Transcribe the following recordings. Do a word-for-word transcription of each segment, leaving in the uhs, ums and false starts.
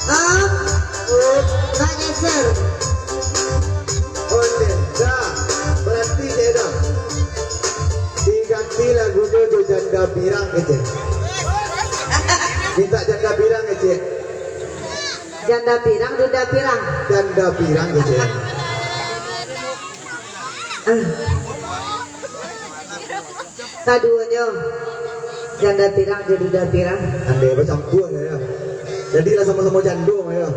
Ah, nak geser. Onde, dah. Berarti je dah. Diganti lagunyo jo Janda Pirang kecek. Minta Janda Pirang kecek. Janda Pirang, Duda Pirang. Janda Pirang kecek. Ah. Kaduonyo, Janda Pirang jo Duda Pirang. Andai bacampua, yo. Jadilah samo-samo jando, yo.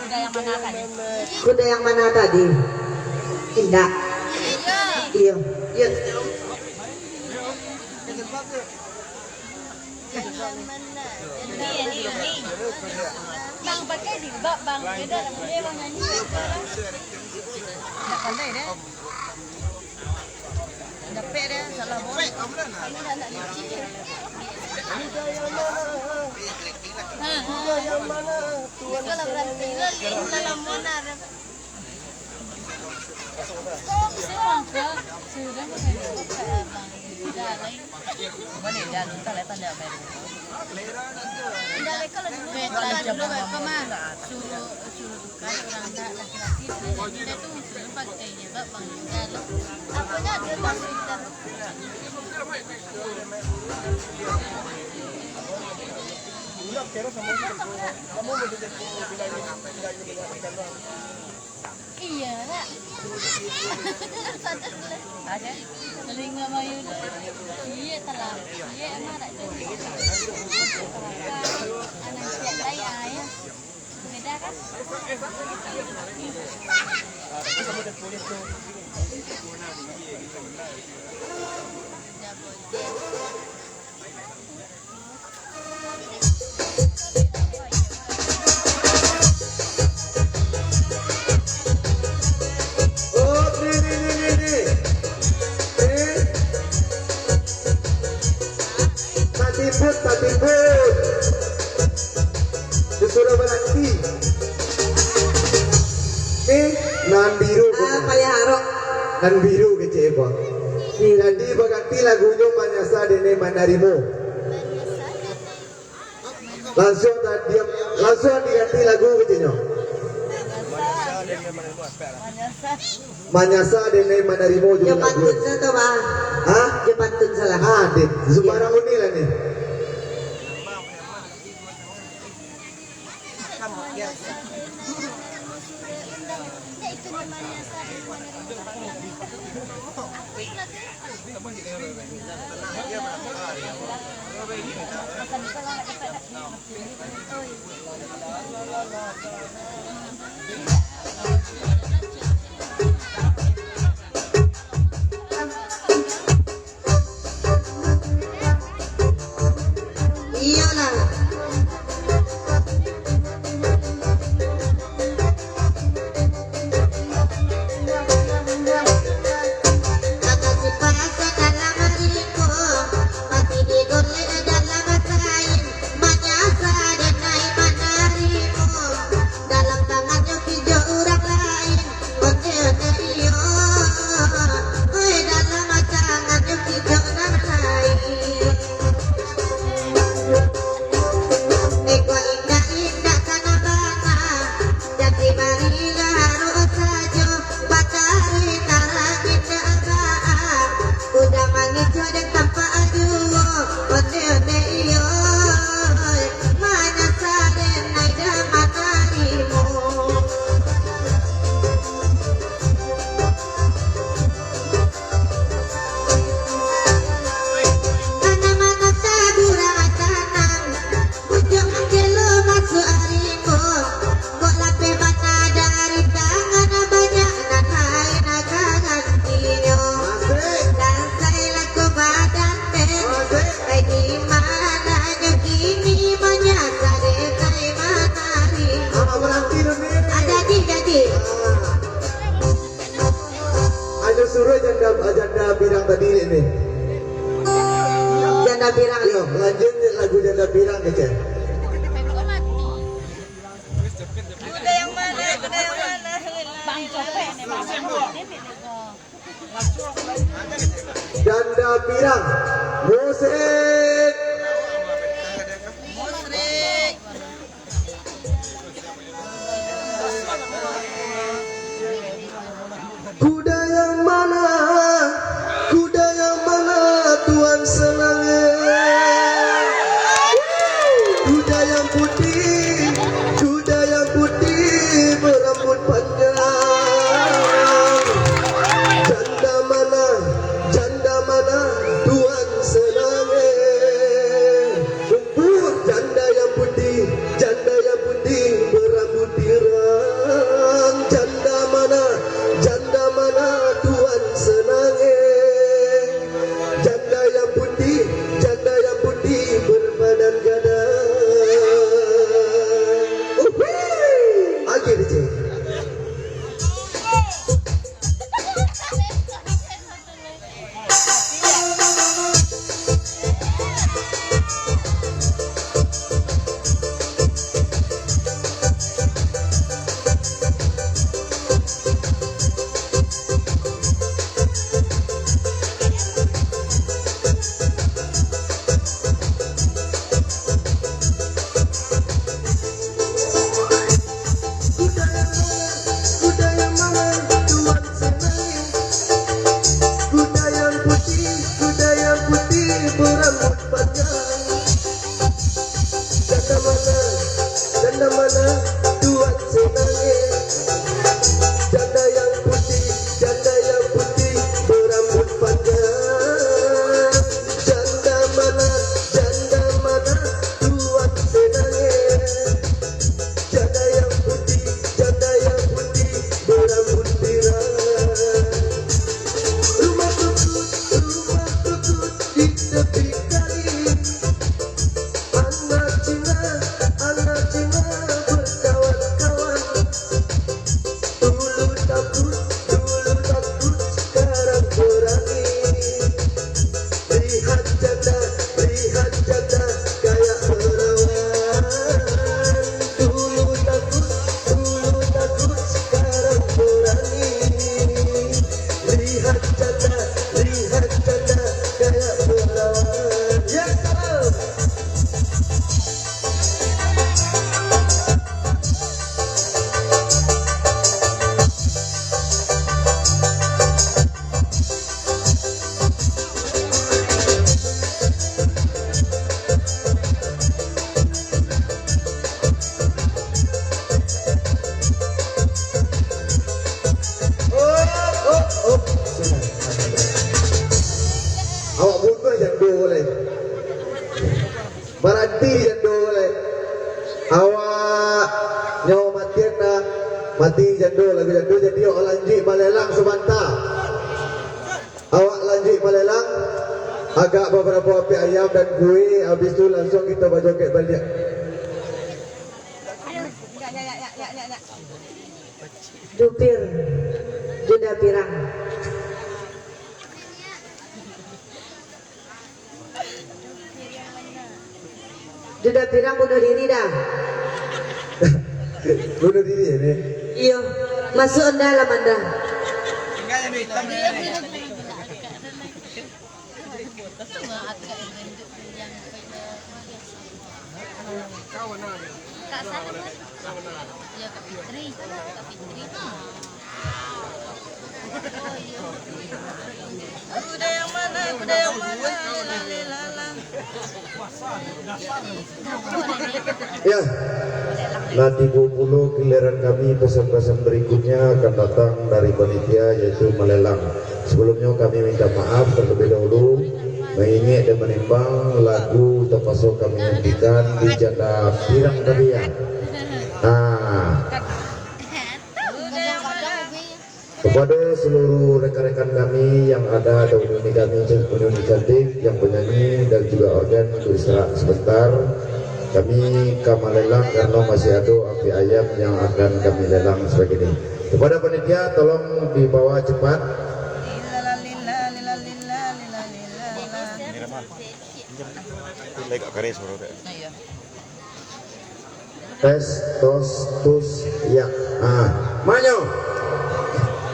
Kuda yang mana tadi? Kuda yang mana tadi? Indak. Iyo. Iyo. Bang, pakai jilbab, Bang. Beda lah, boleh Bang nyanyi. Tak pandai dia. Dapek dia, salah bawa. Ini dah nak licin. Ha, ha. Kalau berhenti, lo lihat dalam mana. Iya, Kak. Sadar lah. Ada? Telinga Mayu tu. Iya, telah. Iya, emang tak jadi. Anak siap lain, ah, ya. Beda, kan? Oh, ni, ni, ni, ni, ni. Eh? Tatiput, tatiput. Disuruh baranti. Eh, nan biru ko. Ah, payah arok. Nan biru kecek ko. Biru. Jadi, baganti lagunyo Manyasa Dene Manarimo. Langsuang ta-, diam, langsuang diganti lagu keceknyo. Manyasa Dene Manarimo. Yo, judul lagu. Pantun sato, Bang. Hah? Yo, pantun salah. Ah, deh. Sumbarang uni lah ni. Iyolah. Ini. Janda Pirang. Yo, lanjut lagu Janda Pirang, kecil. Kuda yang mana? Kuda yang mana? Janda Pirang. Musik. Musik. Kuda yang mana? Kuda yang mana Tuan senangi? Kuda yang putih, kuda yang putih berambut panjang. Janda mana? Janda mana Tuan senangi? Janda yang putih, janda yang putih berambut pirang. Janda mana, janda mana Tuan senangi? Janda yang putih, janda yang putih berbadan gadang. Uhuy! Akhir je. Kuda yang mana, kuda yang mana Tuan senangi? Kuda yang putih, kuda yang putih berambut panjang. Janda mana, janda mana Tuan senangi? Janda yang putih, janda yang putih berambut panjang. Janda mana, janda mana Tuan senangi? Janda yang putih, janda yang putih berambut pirang. Rumah tukut, rumah tukut di tepi kali. Anak Cina, anak Cina berkawan-kawan. Dulu takut, dulu takut, sekarang berani. Lihat janda, lihat janda, kayak perawan. Dulu takut, dulu takut, sekarang berani. Lihat janda, lihat janda, kayak perawan. Ya, salam. Oh, oh, oh. Sudah. Awak bunuah jando lai. Baranti jando lai. Awak nyawa matian dah. Mati jando, lagu jando, jadi awak lanjuik malelang sabanta. Awak lanjuik malelang, agak babarapo apiak ayam dan kue, habis tu langsuang kito bajoget baliak. Dupir, Janda Pirang. Janda Pirang bunuh diri dah. Bunuh diri ya, Nek? Iyo, masuak anda lah, Manda. Kuda yang mana, kuda yang mana, lela, lela, lela. Ya, lah tibo pulo giliran kami, pesan-pesan berikutnya akan datang dari panitia, yaitu malelang. Sebelumnya kami minta maaf terlebih dahulu, mengingek dan menimbang lagu terpaksa kami hentikan di Janda Pirang tadi ya. Nah, kepada seluruh rekan-rekan kami yang ada, ada unit kami, unit cantik, yang penyanyi dan juga organ untuk istirahat sebentar. Kami ka malelang karena masih ada api ayam yang akan kami lelang sebagainya. Kepada panitia, tolong dibawa cepat. Lai agak kareh suaro tu. Nah, iya. Tes, tos, tus, ya. Ah, manyo.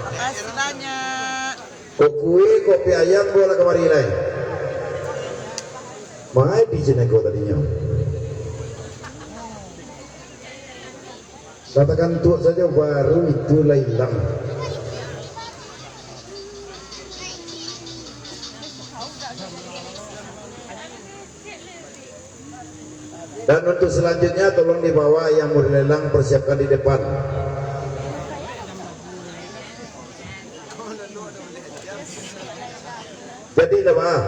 Makasih banyak. Kok kue, kok pi ayam, kok lah kamari lai. Mai di sini kok tadinyo. Katakan tuak saja, baru itu lah hilang. Dan untuk selanjutnya, tolong dibawa yang mau dilelang, persiapkan di depan. Jadi, dah, Bah?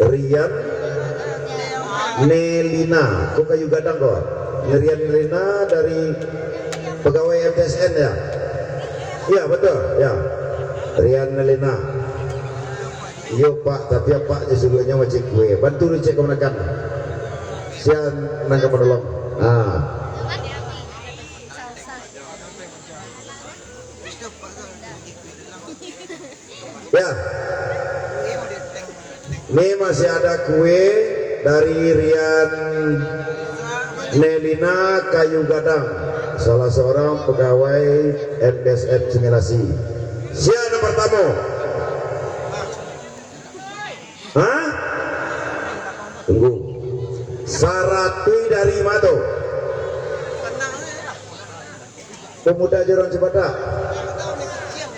Rian Nelina, ko Kayu Gadang ko. Rian Nelina dari pegawai M T S N, ya? Iya, betul, ya. Rian Nelina. Iyo, Pak, tapi apak je suruahnyo macik kue. Bantu lu cek kamanakan. Sia nan ka manolong. Ah. Ya. Ni masih ada kue dari Rian Nelina Kayu Gadang, salah seorang pegawai M T S N Sungai Lasi. Sia nan pertamo? Hah? Tunggu. Saratui dari ma tu? Pemuda Jorong Cubadak.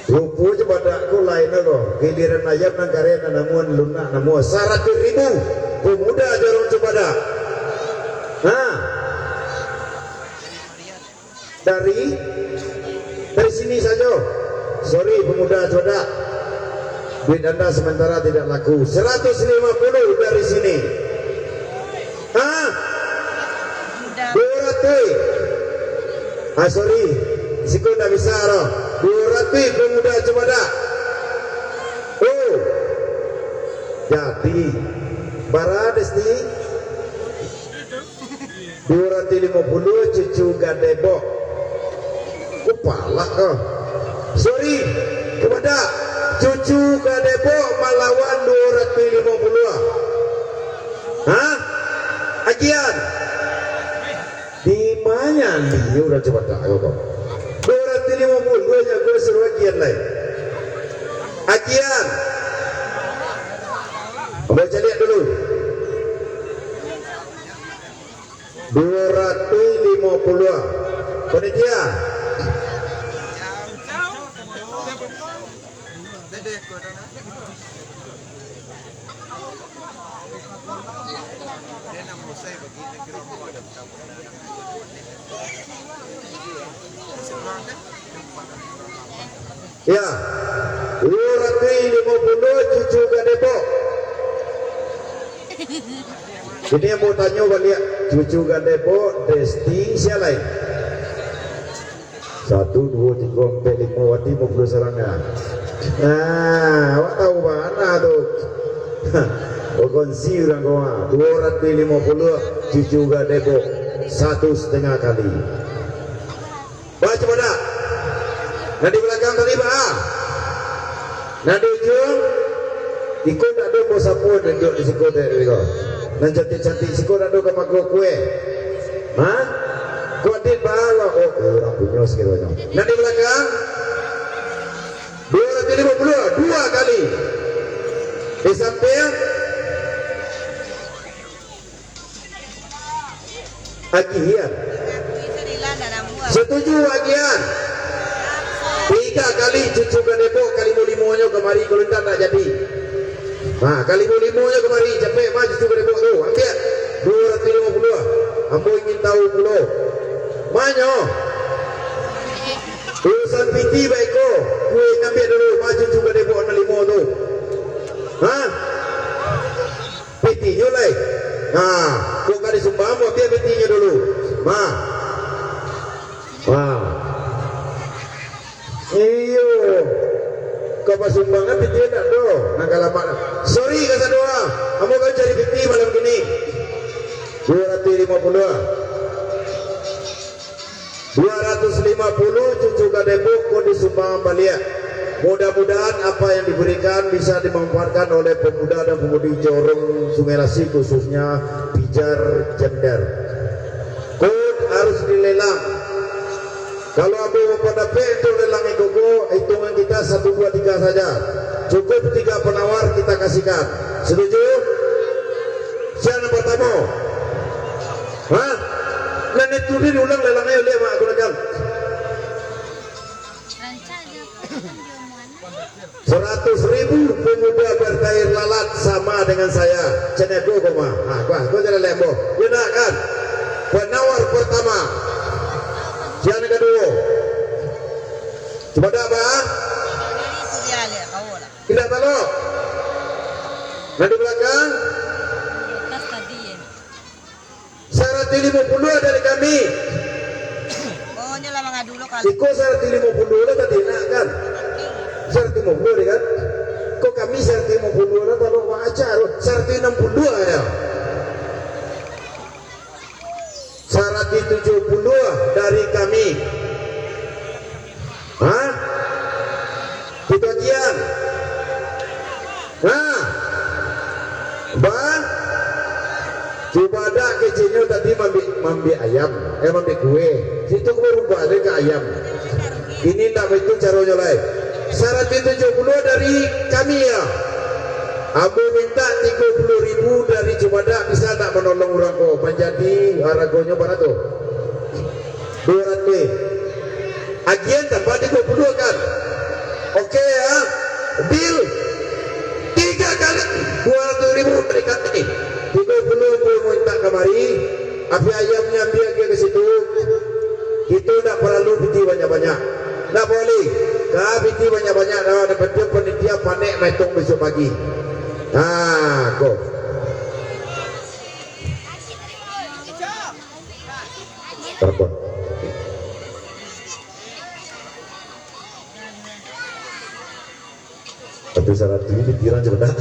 Rupo Cubadak ko lain ko. Giliran ayam nan kareh nan namuah, lunak namuah. Saratuih ribu. Pemuda Jorong Cubadak. Ha. Dari, dari sini sajo. Sorry, Pemuda Cubadak. Duit anda sementara tidak laku. Seratus lima puluh dari sini. Ha? Duo ratuih. Ah, sorry. Siko ndak bisa doh. Duo ratuih Pemuda Cubadak. Oh. Jadi, bara Desti? Duo ratuih limo puluah Cucu Gadebok. Kupalak kau. Sorry. Kepada Cucu Gadebok malawan duo ratuih limo puluah. Ha? Agian. Di mana dia udah coba tak kau? Duo ratuih limo puluah aja gue suruh agian lai. Agian. Ambo caliak dulu. Duo ratuih limo puluah. Panitia. Ya, duo ratuih limo puluah Cucu Gadebok. Kini ambo tanyo baliak, Cucu Gadebok, Desti, sia lai? Satu, duo, tigo, ampek, limo, wati limo puluah sarangan. Nah, awak tahu bana tu. Bakonsi urang ko mah. Duo ratuih limo puluah, Cucu Gadebok, satu setengah kali. Bah, cubo dak. Nan di balakang tadi, bah. Nan di ujuang, iko ndak ado bos apo nan duduak di siko tadi ko. Nan cantik-cantik siko ndak ado ka makan kue. Ha? Kok dit bah, oh, eh, urang punyo sakironyo. Nan di balakang, duo ratuih limo puluah, dua kali. Di samping, Agian. Setuju, agian. Tiga kali Cucu Gadebok, kalimo-limonyo kamari, kalau indak, tak jadi. Ha, kalimo-limonyo kamari, capek, ma Cucu Gadebok tu, ambiak. Duo ratuih limo puluah. Ambo ingin tahu pulo. Manyo? Urusan piti baiko, kue ambiak dulu, ma Cucu Gadebok nan limo tu. Ha? Pitinyo lai. Nah, kok ka disumbang, buah piah pitinyo dulu. Nah. Nah. Iyo. Kok pasumbangan pitinyo ndak ado. Nah, kalamak. Sorry, kasadonyo. Ambo ka cari piti malam kini. Duo ratuih limo puluah. Dua ratus lima puluh Cucu Gadebok ko disumbang baliak. Mudah-mudahan apa yang diberikan bisa dimanfaatkan oleh pemuda dan pemudi Jorong Sungai Lasi, khususnya Pijar Jender. Kode harus dilelang. Kalau ambo bapandapat untuk lelang iko ko, hitungan kita satu, dua, tiga saja. Cukup tiga penawar kita kasihkan. Setuju? Siapa yang pertama? Hah? Nah, itu diulang lelang ayo, lihat, Mak, gunakan. Rancak je, apa yang diomongan. Seratus ribu pemuda berkair lalat sama dengan saya. Cene ko ko mah. Ha, kuah, ko jalan lembo. Yo nak kan? Penawar pertama. Sian kaduo. Cubo dak, Bah? Tidak talok. Nah, di belakang. Saratuih limo puluah dari kami. Oh, nyo lah mangadu lo kali. Iko saratuih limo puluah lah tadi, nak kan? Saratuih limo puluah deh kan? Kok kami saratuih limo puluah lah, kalau Mak Aca tu saratuih enam puluah ya. Saratuih tujuah puluah dari kami. Hah? Pitagian. Nah. Bah. Cubadak kecenyo tadi mambiak, mambiak ayam, eh, mambiak kue. Situ kue rumpah deh ka ayam. Ini ndak baitu caronyo lai. Saratuih tujuah puluah dari kami ya. Ambo minta tigo puluah ribu dari Cubadak, bisa ndak manolong urang ko? Manjadi haragonyo bara tu? Duo ratuih. Agian tambah tigo puluah kan? Oke ya. Deal. Tiga kali dua ratus ribu dari kami. Tigo puluah ribu minta kamari. Api ayamnyo ambiak ka situ. Kito ndak paralu piti banyak-banyak. Ndak boleh. Ka piti banyak-banyak, nah, ndak penting panitia panek maetong besok pagi. Nah, ko. Telepon. Tapi saratuih pikiran cuma dak.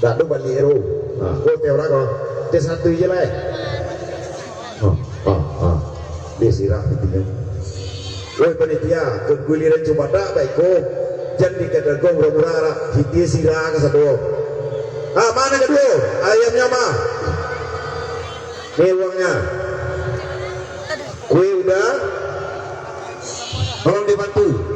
Dak ado baliak ero. Nah, ko teh urang ko. Teh saratuih je lah, eh. Ah, ah, ah. Dia sirah pikiran. Woi panitia, keguliran cuma dak baik ko. Jan dikadago murah-murah lah. Hitia sirah ka sado. Ah, mana kaduo? Ayamnyo mah. Ni uangnya. Kue udah. Tolong dibantu.